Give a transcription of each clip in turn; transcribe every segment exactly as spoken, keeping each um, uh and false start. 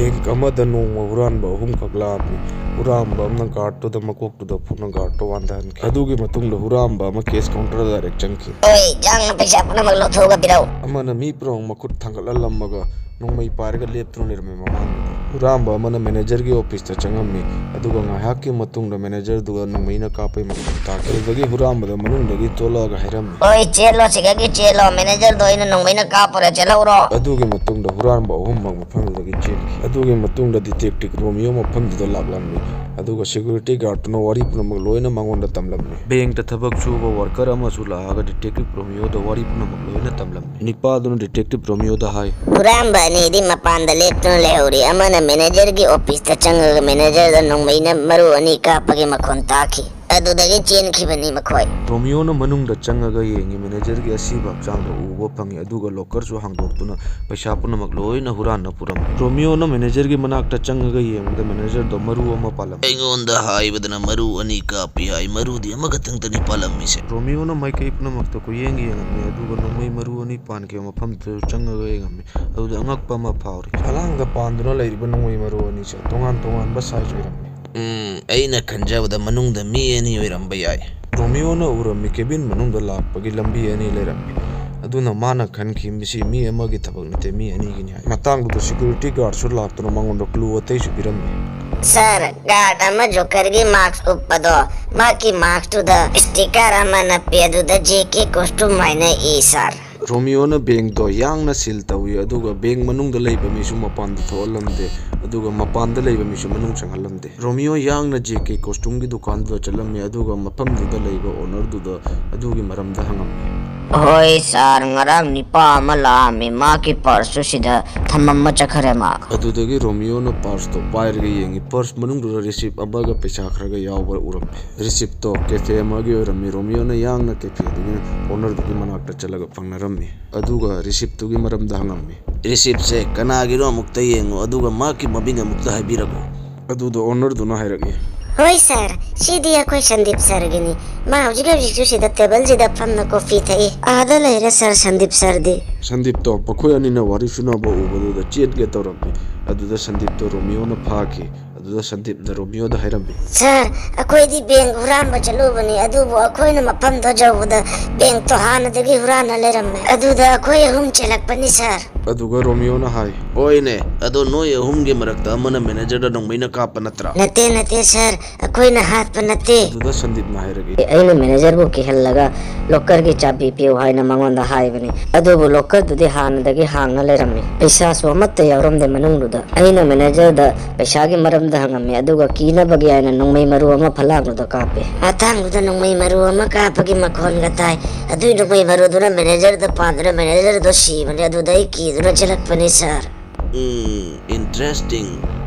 Bank ꯑꯃꯗ ꯅꯣꯡꯃ ꯍꯨꯔꯥꯟꯕ ꯑꯍꯨꯝꯈꯛ ꯂꯥꯛꯑꯝꯃꯤ꯫ ꯍꯨꯔꯥꯟꯕ ꯑꯃꯅ ꯒꯥꯔꯗꯇꯨꯗ ꯃꯀꯣꯛꯇꯨꯗ ꯐꯨꯅ ꯒꯥꯔꯗꯇꯣ ꯋꯥꯟꯊꯍꯟꯈꯤ꯫ ꯑꯗꯨꯒꯤ ꯃꯇꯨꯡꯗ ꯍꯨꯔꯥꯟꯕ ꯑꯃ ꯀꯦꯁ ꯀꯥꯎꯟꯇꯔꯗ ꯗꯥꯏꯔꯦꯛ ꯆꯪꯈꯤ꯫ "ꯑꯣꯏ, ꯌꯥꯡꯅ ꯄꯩꯁꯥ ꯄꯨꯝꯅꯃꯛ ꯂꯧꯊꯣꯛꯑꯒ ꯄꯤꯔꯛꯎ!" ꯑꯃꯅ ꯃꯤ ꯄꯨꯝꯅꯃꯛ ꯃꯈꯨꯠ ꯊꯥꯡꯒꯠꯍꯜꯂꯝꯃꯒ ꯅꯣꯡꯃꯩ ꯄꯥꯏꯔꯒ ꯂꯦꯞꯇꯨꯅ ꯂꯩꯔꯝꯃꯤ ꯃꯃꯥꯡꯗꯨꯗ꯫ ꯍꯨꯔꯥꯟꯕ ꯑꯃꯅ ꯃꯦꯅꯦꯖꯔꯒꯤ ꯑꯣꯐꯤꯁꯇ ꯆꯪꯉꯝꯃꯤ, ꯑꯗꯨꯒ ꯉꯥꯏꯍꯥꯛꯀꯤ ꯃꯇꯨꯡꯗ ꯃꯦꯅꯦꯖꯔꯗꯨꯒ ꯅꯣꯡꯃꯩꯅ ꯀꯥꯞꯄꯩ ꯃꯈꯣꯟ ꯇꯥꯈꯤ꯫ ꯑꯗꯨꯗꯒꯤ ꯍꯨꯔꯥꯟꯕꯗ ꯃꯅꯨꯡꯗꯒꯤ ꯊꯣꯛꯂꯛꯑꯒ ꯍꯥꯏꯔꯝꯃꯤ, "ꯑꯣꯏ, ꯆꯦꯜꯂꯣ, ꯁꯤꯗꯒꯤ ꯆꯦꯜꯂꯣ, ꯃꯦꯅꯦꯖꯔꯗꯣ ꯑꯩꯅ ꯅꯣꯡꯃꯩꯅ ꯀꯥꯞꯄꯨꯔꯦ, ꯆꯦꯜꯍꯧꯔꯣ!" ꯑꯗꯨꯒꯤ ꯃꯇꯨꯡꯗ ꯍꯨꯔꯥꯟꯕ ꯑꯍꯨꯝꯃꯛ ꯃꯐꯝꯗꯨꯗꯒꯤ ꯆꯦꯟꯈꯤ꯫ ꯑꯗꯨꯒꯤ ꯃꯇꯨꯡꯗ ꯗꯤꯇꯦꯛꯇꯤꯚ ꯔꯣꯃꯤꯌꯣ ꯃꯐꯝꯗꯨꯗ ꯂꯥꯛꯂꯝꯃꯤ, ꯑꯗꯨꯒ ꯁꯦꯀ꯭ꯌꯨꯔꯤꯇꯤ ꯒꯥꯔꯗꯇꯨꯅ ꯋꯥꯔꯤ ꯄꯨꯝꯅꯃꯛ ꯂꯣꯏꯅ ꯃꯉꯣꯟꯗ ꯇꯝꯂꯝꯃꯤ꯫ ꯕꯦꯡꯛꯇ ꯊꯕꯛ ꯁꯨꯕ ꯋꯥꯔꯀꯔ ꯑꯃꯁꯨ ꯂꯥꯛꯑꯒ ꯗꯤꯇꯦꯛꯇꯤꯚ ꯔꯣꯃꯤꯌꯣꯗ ꯋꯥꯔꯤ ꯄꯨꯝꯅꯃꯛ ꯂꯣꯏꯅ ꯇꯝꯂꯝꯃꯤ꯫ ꯅꯤꯄꯥꯗꯨꯅ ꯗꯤꯇꯦꯛꯇꯤꯚ ꯔꯣꯃꯤꯌꯣꯗ ꯍꯥꯏ, "ꯍꯨꯔꯥꯟꯕ ꯑꯅꯤꯗꯤ ꯃꯄꯥꯟꯗ ꯂꯦꯞꯇꯨꯅ ꯂꯩꯍꯧꯔꯤ꯫ ꯑꯃꯅ ꯃꯦꯅꯦꯖꯔꯒꯤ ꯑꯣꯐꯤꯁꯇ ꯆꯪꯉꯒ ꯃꯦꯅꯦꯖꯔꯗ ꯅꯣꯡꯃꯩꯅ ꯃꯔꯨ ꯑꯅꯤ ꯀꯥꯞꯄꯒꯤ ꯃꯈꯣꯟ ꯇꯥꯈꯤ꯫ ꯑꯗꯨꯗꯒꯤ ꯆꯦꯟꯈꯤꯕꯅꯤ ꯃꯈꯣꯏ꯫" ꯔꯣꯃꯤꯌꯣꯅ ꯃꯅꯨꯡꯗ ꯆꯪꯉꯒ ꯌꯦꯡꯉꯤ, ꯃꯦꯅꯦꯖꯔꯒꯤ ꯑꯁꯤꯕ ꯍꯛꯆꯥꯡꯗꯣ ꯎꯕ ꯐꯪꯉꯤ, ꯑꯗꯨꯒ ꯂꯣꯀꯔꯁꯨ ꯍꯥꯡꯗꯣꯛꯇꯨꯅ ꯄꯩꯁꯥ ꯄꯨꯝꯅꯃꯛ ꯂꯣꯏꯅ ꯍꯨꯔꯥꯟꯅ ꯄꯨꯔꯝꯃꯤ꯫ ꯔꯣꯃꯤꯌꯣꯅ ꯃꯦꯅꯦꯖꯔꯒꯤ ꯃꯅꯥꯛꯇ ꯆꯪꯉꯒ ꯌꯦꯡꯕꯗ ꯃꯦꯅꯦꯖꯔꯗꯣ ꯃꯔꯨ ꯑꯃ ꯄꯥꯜꯂꯝꯃꯤ꯫ "ꯑꯩꯉꯣꯟꯗ ꯍꯥꯏꯕꯗꯅ ꯃꯔꯨ ꯑꯅꯤ ꯀꯥꯞꯄꯤ ꯍꯥꯏ, ꯃꯔꯨꯗꯤ ꯑꯃꯈꯛꯇꯪꯗꯅꯤ ꯄꯥꯜꯂꯝꯃꯤꯁꯦ꯫" ꯔꯣꯃꯤꯌꯣꯅ ꯃꯥꯏꯀꯩ ꯄꯨꯝꯅꯃꯛꯇ ꯀꯣꯏꯌꯦꯡ ꯌꯦꯡꯉꯝꯃꯤ, ꯑꯗꯨꯒ ꯅꯣꯡꯃꯩ ꯃꯔꯨ ꯑꯅꯤ ꯄꯥꯟꯈꯤꯕ ꯃꯐꯝꯗꯨꯗꯁꯨ ꯆꯪꯉꯒ ꯌꯦꯡꯉꯝꯃꯤ꯫ ꯑꯗꯨꯗ ꯑꯉꯛꯄ ꯑꯃ ꯐꯥꯎꯔꯤ꯫ ꯐꯂꯥꯡꯗ ꯄꯥꯟꯗꯨꯅ ꯂꯩꯔꯤꯕ ꯅꯣꯡꯃꯩ ꯃꯔꯨ ꯑꯅꯤꯁꯦ ꯇꯣꯉꯥꯟ ꯇꯣꯉꯥꯟꯕ ꯁꯥꯏꯖ ꯑꯣꯏꯔꯝꯃꯤ꯫ "ꯎꯝ, ꯑꯩꯅ ꯈꯟꯖꯕꯗ ꯃꯅꯨꯡꯗ ꯃꯤ ꯑꯅꯤ ꯑꯣꯏꯔꯝꯕ ꯌꯥꯏ꯫" ꯔꯣꯃꯤꯌꯣꯅ ꯎꯔꯝꯃꯤ, ꯀꯦꯕꯤꯟ ꯃꯅꯨꯡꯗ ꯂꯥꯛꯄꯒꯤ ꯂꯝꯕꯤ ꯑꯅꯤ ꯂꯩꯔꯝꯃꯤ꯫ ꯑꯗꯨꯅ ꯃꯥꯅ ꯈꯟꯈꯤ, "ꯃꯁꯤ ꯃꯤ ꯑꯃꯒꯤ ꯊꯕꯛ ꯅꯠꯇꯦ, ꯃꯤ ꯑꯅꯤꯒꯤꯅꯤ" ꯍꯥꯏ꯫ ꯃꯇꯥꯡꯗꯨꯗ ꯁꯦꯀ꯭ꯌꯨꯔꯤꯇꯤ ꯒꯥꯔꯗꯁꯨ ꯂꯥꯛꯇꯨꯅ ꯃꯉꯣꯟꯗ ꯀ꯭ꯂꯨ ꯑꯇꯩꯁꯨ ꯄꯤꯔꯝꯃꯤ꯫ "ꯁꯥꯔ, ꯒꯥꯔꯗ ꯑꯃ ꯖꯣꯀꯔꯒꯤ ꯃꯥꯛꯁ ꯎꯞꯄꯗꯣ, ꯃꯥꯒꯤ ꯃꯥꯛꯁꯇꯨꯗ ꯁ꯭ꯇꯤꯀꯔ ꯑꯃ ꯅꯞꯄꯤ, ꯑꯗꯨꯗ ꯖꯦ ꯀꯦ ꯀꯣꯁꯇ꯭ꯌꯨꯝ ꯍꯥꯏꯅ ꯏ, ꯁꯥꯔ꯫" ꯔꯣꯃꯤꯌꯣꯅ ꯕꯦꯡꯛꯇꯣ ꯌꯥꯡꯅ ꯁꯤꯜ ꯇꯧꯏ, ꯑꯗꯨꯒ ꯕꯦꯡꯛ ꯃꯅꯨꯡꯗ ꯂꯩꯕ ꯃꯤꯁꯨ ꯃꯄꯥꯟꯗ ꯊꯣꯛꯍꯜꯂꯝꯗꯦ, ꯑꯗꯨꯒ ꯃꯄꯥꯟꯗ ꯂꯩꯕ ꯃꯤꯁꯨ ꯃꯅꯨꯡ ꯆꯪꯍꯜꯂꯝꯗꯦ꯫ ꯔꯣꯃꯤꯌꯣ ꯌꯥꯡꯅ ꯖꯦ ꯀꯦ ꯀꯣꯁꯇ꯭ꯌꯨꯝꯒꯤ ꯗꯨꯀꯥꯟꯗꯨꯗ ꯆꯠꯂꯝꯃꯤ, ꯑꯗꯨꯒ ꯃꯐꯝꯗꯨꯗ ꯂꯩꯕ ꯑꯣꯅꯔꯗꯨꯗ ꯑꯗꯨꯒꯤ ꯃꯔꯝꯗ ꯍꯪꯉꯝꯃꯤ꯫ "ꯍꯣꯏ ꯁꯥꯔ, ꯉꯔꯥꯡ ꯅꯤꯄꯥ ꯑꯃ ꯂꯥꯛꯑꯝꯃꯤ, ꯃꯥꯒꯤ ꯄꯔꯁꯁꯨ ꯁꯤꯗ ꯊꯝꯃꯝꯃ ꯆꯠꯈ꯭ꯔꯦ ꯃꯥ꯫" ꯑꯗꯨꯗꯒꯤ ꯔꯣꯃꯤꯌꯣꯅ ꯄꯔꯁꯇꯣ ꯄꯥꯏꯔꯒ ꯌꯦꯡꯉꯤ, ꯄꯔꯁ ꯃꯅꯨꯡꯗꯨꯗ ꯔꯤꯁꯤꯞ ꯑꯃꯒ ꯄꯩꯁꯥ ꯈꯔꯒ ꯌꯥꯎꯕ ꯎꯔꯝꯃꯤ꯫ ꯔꯤꯁꯤꯞꯇꯣ ꯀꯦꯐꯦ ꯑꯃꯒꯤ ꯑꯣꯏꯔꯝꯃꯤ꯫ ꯔꯣꯃꯤꯌꯣꯅ ꯌꯥꯡꯅ ꯀꯦꯐꯦꯗꯨꯒꯤ ꯑꯣꯅꯔꯗꯨꯒꯤ ꯃꯅꯥꯛꯇ ꯆꯠꯂꯒ ꯐꯪꯅꯔꯝꯃꯤ, ꯑꯗꯨꯒ ꯔꯤꯁꯤꯞꯇꯨꯒꯤ ꯃꯔꯝꯗ ꯍꯪꯉꯝꯃꯤ꯫ "ꯔꯤꯁꯤꯞꯁꯦ ꯀꯅꯥꯒꯤꯅꯣ ꯑꯃꯨꯛꯇ ꯌꯦꯡꯉꯨ, ꯑꯗꯨꯒ ꯃꯥꯒꯤ ꯃꯃꯤꯡ ꯑꯃꯨꯛꯇ ꯍꯥꯏꯕꯤꯔꯛꯎ꯫" ꯑꯗꯨꯗ ꯑꯣꯅꯔꯗꯨꯅ ꯍꯥꯏꯔꯛꯏ, ꯍꯣꯏ ꯁꯥꯔ, ꯁꯤꯗꯤ ꯑꯩꯈꯣꯏ ꯁꯟꯗꯤꯞ ꯁꯥꯔꯒꯤꯅꯤ꯫ ꯃꯥ ꯍꯧꯖꯤꯛ ꯍꯧꯖꯤꯛꯁꯨ ꯁꯤꯗ ꯇꯦꯕꯜꯁꯤꯗ ꯐꯝꯅ ꯀꯣꯐꯤ ꯊꯛꯏ꯫ ꯑꯥꯗ ꯂꯩꯔꯦ ꯁꯥꯔ, ꯁꯟꯗꯤꯞ ꯁꯥꯔꯗꯤ꯫ ꯁꯟꯗꯤꯞꯇꯣ ꯃꯈꯣꯏ ꯑꯅꯤꯅ ꯋꯥꯔꯤ ꯁꯨꯅꯕ ꯎꯕꯗꯨꯗ ꯆꯦꯟꯒꯦ ꯇꯧꯔꯝꯃꯤ꯫ ꯑꯗꯨꯗ ꯁꯟꯗꯤꯞꯇꯣ ꯔꯣꯃꯤꯌꯣꯅ ꯐꯥꯈꯤ꯫ ꯑꯗꯨꯗ ꯁꯟꯗꯤꯞꯅ ꯔꯣꯃꯤꯌꯣꯗ ꯍꯥꯏꯔꯝꯃꯤ, ꯁꯥꯔ, ꯑꯩꯈꯣꯏꯗꯤ ꯕꯦꯡ ꯍꯨꯔꯥꯟꯕ ꯆꯠꯂꯨꯕꯅꯤ, ꯑꯗꯨꯕꯨ ꯑꯩꯈꯣꯏꯅ ꯃꯐꯝꯗ ꯌꯧꯕꯗ ꯕꯦꯡꯛꯇꯣ ꯍꯥꯟꯅꯗꯒꯤ ꯍꯨꯔꯥꯟꯅ ꯂꯩꯔꯝꯃꯦ꯫ ꯑꯗꯨꯗ ꯑꯩꯈꯣꯏ ꯑꯍꯨꯝ ꯆꯦꯜꯂꯛꯄꯅꯤ ꯁꯥꯔ꯫ ꯑꯗꯨꯒ ꯔꯣꯃꯤꯌꯣꯅ ꯍꯥꯏ, ꯍꯣꯏꯅꯦ, ꯑꯗꯣ ꯅꯣꯏ ꯑꯍꯨꯝꯒꯤ ꯃꯔꯛꯇ ꯑꯃꯅ ꯃꯦꯅꯦꯖꯔꯗ ꯅꯣꯡꯃꯩꯅ ꯀꯥꯞꯄ ꯅꯠꯇ꯭ꯔꯥ? ꯅꯠꯇꯦ, ꯅꯠꯇꯦ ꯁꯥꯔ, ꯑꯩꯈꯣꯏꯅ ꯍꯥꯠꯄ ꯅꯠꯇꯦ꯫ ꯑꯗꯨꯗ ꯁꯟꯗꯤꯞꯅ ꯍꯥꯏꯔꯛꯏ, ꯑꯩꯅ ꯃꯦꯅꯦꯖꯔꯕꯨ ꯀꯤꯍꯜꯂꯒ ꯂꯣꯀꯔꯒꯤ ꯆꯥꯕꯤ ꯄꯤꯌꯨ ꯍꯥꯏꯅ ꯃꯉꯣꯟꯗ ꯍꯥꯏꯕꯅꯤ, ꯑꯗꯨꯕꯨ ꯂꯣꯀꯔꯗꯨꯗꯤ ꯍꯥꯟꯅꯗꯒꯤ ꯍꯥꯡꯅ ꯂꯩꯔꯝꯃꯤ, ꯄꯩꯁꯥꯁꯨ ꯑꯃꯠꯇ ꯌꯥꯎꯔꯝꯗꯦ ꯃꯅꯨꯡꯗꯨꯗ꯫ ꯑꯩꯅ ꯃꯦꯅꯦꯖꯔꯗ ꯄꯩꯁꯥꯒꯤ ꯃꯔꯝꯗ ꯍꯪꯉꯝꯃꯤ, ꯑꯗꯨꯒ ꯀꯤꯅꯕꯒꯤ ꯍꯥꯏꯅ ꯅꯣꯡꯃꯩ ꯃꯔꯨ ꯑꯃ ꯐꯂꯥꯡꯗꯨꯗ ꯀꯥꯞꯄꯦ꯫ ꯃꯇꯥꯡꯗꯨꯗ ꯅꯣꯡꯃꯩ ꯃꯔꯨ ꯑꯃ ꯀꯥꯞꯄꯒꯤ ꯃꯈꯣꯟꯒ ꯇꯥꯏ꯫ ꯑꯗꯨꯏ ꯅꯣꯡꯃꯩ ꯃꯔꯨꯗꯨꯅ ꯃꯦꯅꯦꯖꯔꯗ ꯄꯥꯟꯗꯨꯅ ꯃꯦꯅꯦꯖꯔꯗꯣ ꯁꯤꯕꯅꯦ꯫ ꯑꯗꯨꯗ ꯑꯩ ꯀꯤꯗꯨꯅ ꯆꯦꯜꯂꯛꯄꯅꯤ ꯁꯥꯔ꯫ ꯎꯝ, interesting꯫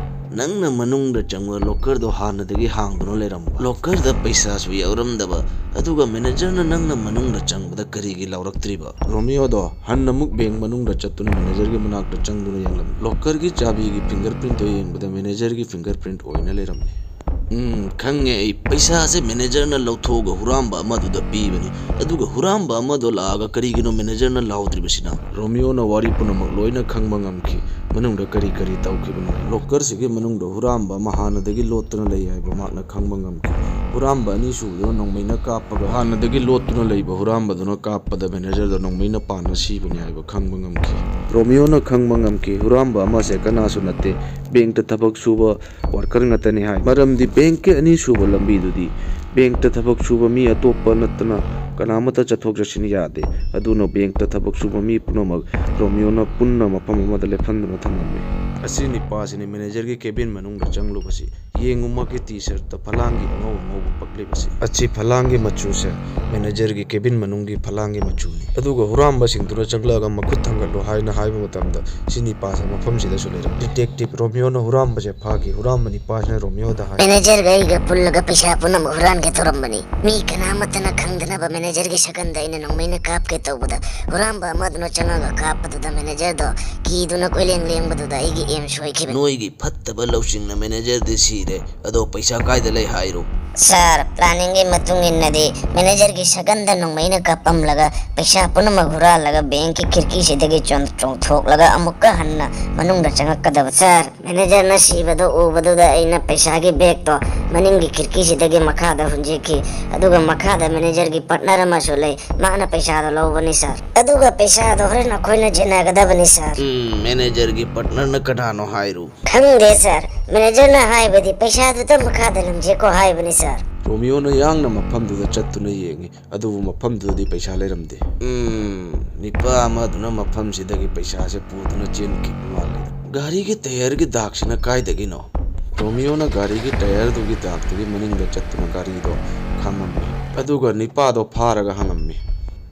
ꯅꯪꯅ ꯃꯅꯨꯡꯗ ꯆꯪꯕ ꯂꯣꯀꯔꯗꯣ ꯍꯥꯟꯅꯗꯒꯤ ꯍꯥꯡꯗꯨꯅ ꯂꯩꯔꯝꯕ, ꯂꯣꯀꯔꯗ ꯄꯩꯁꯥꯁꯨ ꯌꯥꯎꯔꯝꯗꯕ, ꯑꯗꯨꯒ ꯃꯦꯅꯦꯖꯔꯅ ꯅꯪꯅ ꯃꯅꯨꯡꯗ ꯆꯪꯕꯗ ꯀꯔꯤꯒꯤ ꯂꯥꯎꯔꯛꯇ꯭ꯔꯤꯕ? ꯔꯣꯃꯤꯌꯣꯗꯣ ꯍꯟꯅ ꯑꯃꯨꯛ ꯕꯦꯡ ꯃꯅꯨꯡꯗ ꯆꯠꯇꯨꯅ ꯃꯦꯅꯦꯖꯔꯒꯤ ꯃꯅꯥꯛꯇ ꯆꯪꯗꯨꯅ ꯌꯦꯡꯂꯝꯃꯤ꯫ ꯂꯣꯀꯔꯒꯤ ꯆꯥꯕꯤꯒꯤ ꯐꯤꯡꯒꯔ ꯄ꯭ꯔꯤꯟꯠꯇꯣ ꯌꯦꯡꯕꯗ ꯃꯦꯅꯦꯖꯔꯒꯤ ꯐꯤꯡꯒꯔ ꯄ꯭ꯔꯤꯟꯠ ꯑꯣꯏꯅ ꯂꯩꯔꯝꯃꯤ꯫ ꯎꯝ, ꯈꯪꯉꯦ ꯑꯩ꯫ ꯄꯩꯁꯥꯁꯦ ꯃꯦꯅꯦꯖꯔꯅ ꯂꯧꯊꯣꯛꯑꯒ ꯍꯨꯔꯥꯟꯕ ꯑꯃꯗꯨꯗ ꯄꯤꯕꯅꯤ, ꯑꯗꯨꯒ ꯍꯨꯔꯥꯟꯕ ꯑꯃꯗꯣ ꯂꯥꯛꯑꯒ ꯀꯔꯤꯒꯤꯅꯣ ꯃꯦꯅꯦꯖꯔꯅ ꯂꯥꯎꯗ꯭ꯔꯤꯕꯁꯤꯅ? ꯔꯣꯃꯤꯌꯣꯅ ꯋꯥꯔꯤ ꯄꯨꯝꯅꯃꯛ ꯂꯣꯏꯅ ꯈꯪꯕ ꯉꯝꯈꯤ꯫ ꯃꯅꯨꯡꯗ ꯀꯔꯤ ꯀꯔꯤ ꯇꯧꯈꯤꯕꯅꯣ? ꯂꯣꯀꯔꯁꯤꯒꯤ ꯃꯅꯨꯡꯗ ꯍꯨꯔꯥꯟꯕ ꯑꯃ ꯍꯥꯟꯅꯗꯒꯤ ꯂꯣꯠꯇꯨꯅ ꯂꯩ ꯍꯥꯏꯕ ꯃꯍꯥꯛꯅ ꯈꯪꯕ ꯉꯝꯈꯤ꯫ ꯍꯨꯔꯥꯟꯕ ꯑꯅꯤꯁꯨꯕꯗꯨꯅ ꯅꯣꯡꯃꯩꯅ ꯀꯥꯞꯄꯒ, ꯍꯥꯟꯅꯗꯒꯤ ꯂꯣꯠꯇꯨꯅ ꯂꯩꯕ ꯍꯨꯔꯥꯟꯕꯗꯨꯅ ꯀꯥꯞꯄꯗ ꯃꯦꯅꯦꯖꯔꯗ ꯅꯣꯡꯃꯩꯅ ꯄꯥꯟꯅ ꯁꯤꯕꯅꯤ ꯍꯥꯏꯕ ꯈꯪꯕ ꯉꯝꯈꯤ꯫ ꯔꯣꯃꯤꯌꯣꯅ ꯈꯪꯕ ꯉꯝꯈꯤ, ꯍꯨꯔꯥꯟꯕ ꯑꯃꯁꯦ ꯀꯅꯥꯁꯨ ꯅꯠꯇꯦ, ꯕꯦꯡꯛꯇ ꯊꯕꯛ ꯁꯨꯕ ꯋꯥꯔꯀꯔ ꯉꯥꯛꯇꯅꯤ ꯍꯥꯏ꯫ ꯃꯔꯝꯗꯤ ꯕꯦꯡꯛꯀꯤ ꯑꯅꯤꯁꯨꯕ ꯂꯝꯕꯤꯗꯨꯗꯤ ꯕꯦꯡꯛꯇ ꯊꯕꯛ ꯁꯨꯕ ꯃꯤ ꯑꯇꯣꯞꯄ ꯅꯠꯇꯅ ꯀꯅꯥꯃꯠꯇ ꯆꯠꯊꯣꯛ ꯆꯠꯁꯤꯟ ꯌꯥꯗꯦ꯫ ꯑꯗꯨꯅ ꯕꯦꯡꯛꯇ ꯊꯕꯛ ꯁꯨꯕ ꯃꯤ ꯄꯨꯝꯅꯃꯛ ꯔꯣꯃꯤꯌꯣꯅ ꯄꯨꯟꯅ ꯃꯐꯝ ꯑꯃꯗ ꯂꯦꯞꯍꯟꯗꯨꯅ ꯊꯝꯂꯝꯃꯤ꯫ ꯑꯁꯤ ꯅꯤꯄꯥꯁꯤꯅꯤ ꯃꯦꯅꯦꯖꯔꯒꯤ ꯀꯦꯕꯤꯟ ꯃꯅꯨꯡꯗ ꯆꯪꯂꯨꯕꯁꯤ꯫ ꯌꯦꯡꯉꯨ, ꯃꯥꯒꯤ ꯇꯤ ꯁꯔꯠꯇ ꯐꯂꯥꯡꯒꯤ ꯑꯉꯧ ꯑꯉꯧꯕ ꯄꯛꯂꯤꯕꯁꯤ꯫ ꯑꯁꯤ ꯐꯂꯥꯡꯒꯤ ꯃꯆꯨꯁꯦ ꯃꯦꯅꯦꯖꯔꯒꯤ ꯀꯦꯕꯤꯟ ꯃꯅꯨꯡꯒꯤ ꯐꯂꯥꯡꯒꯤ ꯃꯆꯨꯅꯤ꯫ ꯑꯗꯨꯒ ꯍꯨꯔꯥꯟꯕꯁꯤꯡꯗꯨꯅ ꯆꯪꯂꯛꯑꯒ ꯃꯈꯨꯠ ꯊꯥꯡꯒꯠꯂꯨ ꯍꯥꯏꯅ ꯍꯥꯏꯕ ꯃꯇꯝꯗ ꯁꯤ ꯅꯤꯄꯥꯁꯦ ꯃꯐꯝꯁꯤꯗꯁꯨ ꯂꯩꯔꯝꯃꯤ꯫ ꯗꯤꯇꯦꯛꯇꯤꯚ ꯔꯣꯃꯤꯌꯣꯅ ꯍꯨꯔꯥꯟꯕꯁꯦ ꯐꯥꯈꯤ꯫ ꯍꯨꯔꯥꯟꯕ ꯅꯤꯄꯥꯁꯤꯅ ꯔꯣꯃꯤꯌꯣꯗ ꯍꯥꯏ, ꯃꯦꯅꯦꯖꯔꯒ ꯑꯩꯒ ꯄꯨꯜꯂꯒ ꯄꯩꯁꯥ ꯄꯨꯝꯅꯃꯛ ꯍꯨꯔꯥꯟꯒꯦ ꯇꯧꯔꯝꯕꯅꯤ꯫ ꯃꯤ ꯀꯅꯥꯃꯠꯇꯅ ꯈꯪꯗꯅꯕ ꯃꯦꯅꯦꯖꯔꯒꯤ ꯁꯛꯀꯟꯗ ꯑꯩꯅ ꯅꯣꯡꯃꯩꯅ ꯀꯥꯞꯀꯦ ꯇꯧꯕꯗ ꯍꯨꯔꯥꯟꯕ ꯑꯃꯗꯨꯅ ꯆꯪꯉꯒ ꯀꯥꯞꯄꯗꯨꯗ ꯃꯦꯅꯦꯖꯔꯗꯣ ꯀꯤꯗꯨꯅ ꯀꯣꯏꯂꯦꯡ ꯂꯦꯡꯕꯗꯨꯗ ꯑꯩꯒꯤ ꯑꯦꯝ ꯁꯣꯏꯈꯤꯕꯅꯤ꯫ ꯅꯣꯏꯒꯤ ꯐꯠꯇꯕ ꯂꯧꯁꯤꯡꯅ ꯃꯦꯅꯦꯖꯔꯗꯤ ꯁꯤꯔꯦ꯫ ꯑꯦ, ꯑꯗꯣ ꯄꯩꯁꯥ ꯀꯥꯏꯗ ꯂꯩ ꯍꯥꯏꯔꯣ? ꯁꯥꯔ, ꯄ꯭ꯂꯥꯅꯤꯡꯒꯤ ꯃꯇꯨꯡ ꯏꯟꯅꯗꯤ ꯃꯦꯅꯦꯖꯔꯒꯤ ꯁꯒꯟꯗ ꯅꯣꯡꯃꯩꯅ ꯀꯥꯞꯄꯝꯂꯒ ꯄꯩꯁꯥ ꯄꯨꯝꯅꯃꯛ ꯍꯨꯔꯥꯜꯂꯒ ꯕꯦꯡꯀꯤ ꯈꯤꯔꯀꯤꯁꯤꯗꯒꯤ ꯆꯣꯡ- ꯆꯣꯡꯊꯣꯛꯂꯒ ꯑꯃꯨꯛꯀ ꯍꯟꯅ ꯃꯅꯨꯡꯗ ꯆꯪꯉꯛꯀꯗꯕ꯫ ꯁꯥꯔ, ꯃꯦꯅꯦꯖꯔꯅ ꯁꯤꯕꯗꯣ ꯎꯕꯗꯨꯗ ꯑꯩꯅ ꯄꯩꯁꯥꯒꯤ ꯕꯦꯒꯇꯣ ꯃꯅꯤꯡꯒꯤ ꯈꯤꯔꯀꯤꯁꯤꯗꯒꯤ ꯃꯈꯥꯗ ꯍꯨꯟꯖꯤꯟꯈꯤ꯫ ꯑꯗꯨꯒ ꯃꯈꯥꯗ ꯃꯦꯅꯦꯖꯔꯒꯤ ꯄꯥꯔꯠꯅꯔ ꯑꯃꯁꯨ ꯂꯩ, ꯃꯥꯅ ꯄꯩꯁꯥꯗꯣ ꯂꯧꯕꯅꯤ ꯁꯥꯔ꯫ ꯑꯗꯨꯒ ꯄꯩꯁꯥꯗꯣ ꯍꯣꯔꯦꯟ ꯑꯩꯈꯣꯏꯅ ꯌꯦꯟꯅꯒꯗꯕꯅꯤ ꯁꯥꯔ꯫ ꯎꯝ, ꯃꯦꯅꯦꯖꯔꯒꯤ ꯄꯥꯔꯠꯅꯔꯅ ꯀꯅꯥꯅꯣ ꯍꯥꯏꯔꯨ? ꯈꯪꯗꯦ ꯁꯥꯔ, ꯃꯦꯅꯦꯖꯔꯅ ꯍꯥꯏꯕꯗꯤ ꯄꯩꯁꯥꯗꯨꯇ ꯃꯈꯥꯗ ꯅꯝꯖꯦꯀꯣ ꯍꯥꯏꯕꯅꯤ ꯁꯥꯔ꯫ ꯔꯣꯃꯤꯌꯣꯅ ꯌꯥꯡꯅ ꯃꯐꯝꯗꯨꯗ ꯆꯠꯇꯨꯅ ꯌꯦꯡꯉꯤ, ꯑꯗꯨꯕꯨ ꯃꯐꯝꯗꯨꯗꯗꯤ ꯄꯩꯁꯥ ꯂꯩꯔꯝꯗꯦ꯫ ꯎꯝ, ꯅꯤꯄꯥ ꯑꯃꯗꯨꯅ ꯃꯐꯝꯁꯤꯗꯒꯤ ꯄꯩꯁꯥꯁꯦ ꯄꯨꯗꯨꯅ ꯆꯦꯟꯈꯤꯕ ꯃꯥꯜꯂꯦ꯫ ꯒꯥꯔꯤꯒꯤ ꯇꯌꯔꯒꯤ ꯗꯥꯛꯁꯤꯅ ꯀꯥꯏꯗꯒꯤꯅꯣ? ꯔꯣꯃꯤꯌꯣꯅ ꯒꯥꯔꯤꯒꯤ ꯇꯌꯔꯗꯨꯒꯤ ꯗꯥꯛꯇꯨꯒꯤ ꯃꯅꯤꯡꯗ ꯆꯠꯇꯨꯅ ꯒꯥꯔꯤꯗꯣ ꯈꯥꯝꯃꯝꯃꯤ, ꯑꯗꯨꯒ ꯅꯤꯄꯥꯗꯣ ꯐꯥꯔꯒ ꯍꯪꯉꯝꯃꯤ꯫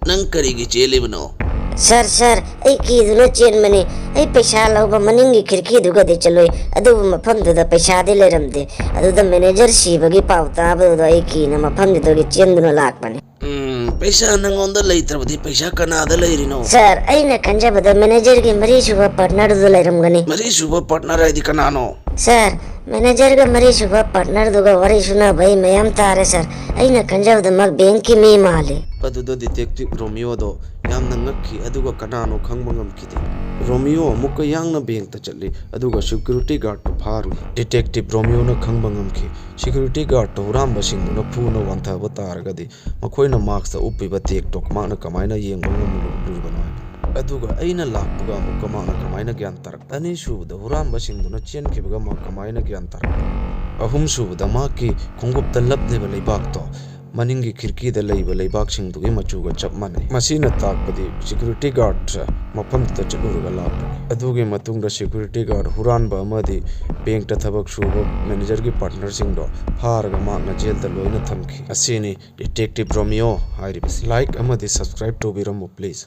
ꯅꯪ ꯀꯔꯤꯒꯤ ꯆꯦꯜꯂꯤꯕꯅꯣ? ꯁꯥꯔ, ꯁꯥꯔ, ꯑꯩ ꯀꯤꯗꯨꯅ ꯆꯦꯟꯕꯅꯤ꯫ ꯑꯩ ꯄꯩꯁꯥ ꯂꯧꯕ ꯃꯅꯤꯡꯒꯤ ꯈꯤꯔꯀꯤꯗꯨꯒꯗꯤ ꯆꯠꯂꯨꯏ, ꯑꯗꯨꯕꯨ ꯃꯐꯝꯗꯨꯗ ꯄꯩꯁꯥꯗꯤ ꯂꯩꯔꯝꯗꯦ꯫ ꯑꯗꯨꯗ ꯃꯦꯅꯦꯖꯔ ꯁꯤꯕꯒꯤ ꯄꯥꯎ ꯇꯥꯕꯗꯨꯗ ꯑꯩ ꯀꯤꯅ ꯃꯐꯝꯗꯨꯗꯒꯤ ꯆꯦꯟꯗꯨꯅ ꯂꯥꯛꯄꯅꯤ꯫ ꯎꯝ, ꯄꯩꯁꯥ ꯅꯪꯉꯣꯟꯗ ꯂꯩꯇ꯭ꯔꯕꯗꯤ ꯄꯩꯁꯥ ꯀꯅꯥꯗ ꯂꯩꯔꯤꯅꯣ? ꯁꯥꯔ, ꯑꯩꯅ ꯈꯟꯖꯕꯗ ꯃꯦꯅꯦꯖꯔꯒꯤ ꯃꯔꯤꯁꯨꯕ ꯄꯥꯔꯠꯅꯔꯗꯨꯗ ꯂꯩꯔꯝꯒꯅꯤ꯫ ꯃꯔꯤꯁꯨꯕ ꯄꯥꯔꯠꯅꯔ ꯍꯥꯏꯗꯤ ꯀꯅꯥꯅꯣ? ꯁꯥꯔ, ꯃꯦꯅꯦꯖꯔꯒ ꯃꯔꯤꯁꯨꯕ ꯄꯥꯔꯠꯅꯔꯗꯨꯒ ꯋꯥꯔꯤ ꯁꯨꯅꯕ ꯑꯩ ꯃꯌꯥꯝ ꯇꯥꯔꯦ ꯁꯥꯔ꯫ ꯑꯩꯅ ꯈꯟꯖꯕꯗ ꯃꯥ ꯕꯦꯡꯀꯤ ꯃꯤ ꯃꯥꯜꯂꯤ꯫ ꯑꯗꯨꯗ ꯗꯤꯇꯦꯛꯇꯤꯚ ꯔꯣꯃꯤꯌꯣꯗꯣ ꯌꯥꯝꯅ ꯉꯛꯈꯤ, ꯑꯗꯨꯒ ꯀꯅꯥꯅꯣ ꯈꯪꯕ ꯉꯝꯈꯤꯗꯦ꯫ ꯔꯣꯃꯤꯌꯣ ꯑꯃꯨꯛꯀ ꯌꯥꯡꯅ ꯕꯦꯡꯇ ꯆꯠꯂꯤ, ꯑꯗꯨꯒ ꯁꯦꯀ꯭ꯌꯨꯔꯤꯇꯤ ꯒꯥꯔꯗꯇꯨ ꯐꯥꯔꯨꯏ꯫ ꯗꯤꯇꯦꯛꯇꯤꯚ ꯔꯣꯃꯤꯌꯣꯅ ꯈꯪꯕ ꯉꯝꯈꯤ, ꯁꯦꯀ꯭ꯌꯨꯔꯤꯇꯤ ꯒꯥꯔꯗꯇ ꯍꯨꯔꯥꯟꯕꯁꯤꯡꯗꯨꯅ ꯐꯨꯅ ꯋꯥꯟꯊꯕ ꯇꯥꯔꯒꯗꯤ ꯃꯈꯣꯏꯅ ꯃꯥꯛꯁꯇ ꯎꯞꯄꯤꯕ ꯇꯦꯛꯇꯣ ꯃꯍꯥꯛꯅ ꯀꯃꯥꯏꯅ ꯌꯦꯡꯕ ꯉꯝꯂꯨꯔꯤꯕꯅꯣ ꯍꯥꯏꯅ꯫ ꯑꯗꯨꯒ ꯑꯩꯅ ꯂꯥꯛꯄꯒ ꯑꯃꯨꯛꯀ ꯃꯍꯥꯛꯅ ꯀꯃꯥꯏꯅ ꯒ꯭ꯌꯥꯟ ꯇꯥꯔꯛ-, ꯑꯅꯤꯁꯨꯕꯗ ꯍꯨꯔꯥꯟꯕꯁꯤꯡꯗꯨꯅ ꯆꯦꯟꯈꯤꯕꯒ ꯃꯍꯥꯛ ꯀꯃꯥꯏꯅ ꯒ꯭ꯌꯥꯟ ꯇꯥꯔꯛꯄ? ꯑꯍꯨꯝꯁꯨꯕꯗ ꯃꯍꯥꯛꯀꯤ ꯈꯣꯡꯎꯞꯇ ꯂꯞꯂꯤꯕ ꯂꯩꯕꯥꯛꯇꯣ ꯃꯅꯤꯡꯒꯤ ꯈꯤꯔꯀꯤꯗ ꯂꯩꯕ ꯂꯩꯕꯥꯛꯁꯤꯡꯗꯨꯒꯤ ꯃꯆꯨꯒ ꯆꯞ ꯃꯥꯟꯅꯩ꯫ ꯃꯁꯤꯅ ꯇꯥꯛꯄꯗꯤ ꯁꯦꯀ꯭ꯌꯨꯔꯤꯇꯤ ꯒꯥꯔꯗ ꯃꯐꯝꯗꯨꯗ ꯆꯠꯂꯨꯔꯒ ꯂꯥꯛꯄꯅꯤ꯫ ꯑꯗꯨꯒꯤ ꯃꯇꯨꯡꯗ ꯁꯦꯀ꯭ꯌꯨꯔꯤꯇꯤ ꯒꯥꯔꯗ ꯍꯨꯔꯥꯟꯕ ꯑꯃꯗꯤ ꯕꯦꯡꯛꯇ ꯊꯕꯛ ꯁꯨꯕ ꯃꯦꯅꯦꯖꯔꯒꯤ ꯄꯥꯔꯠꯅꯔꯁꯤꯡꯗꯣ ꯐꯥꯔꯒ ꯃꯍꯥꯛꯅ ꯖꯦꯜꯗ ꯂꯣꯏꯅ ꯊꯝꯈꯤ꯫ ꯑꯁꯤꯅꯤ ꯗꯤꯇꯦꯛꯇꯤꯚ ꯔꯣꯃꯤꯌꯣ ꯍꯥꯏꯔꯤꯕꯁꯤ꯫ ꯂꯥꯏꯛ ꯑꯃꯗꯤ ꯁꯕꯁꯀ꯭ꯔꯥꯏꯕ ꯇꯧꯕꯤꯔꯝꯃꯨ ꯄ꯭ꯂꯤꯖ꯫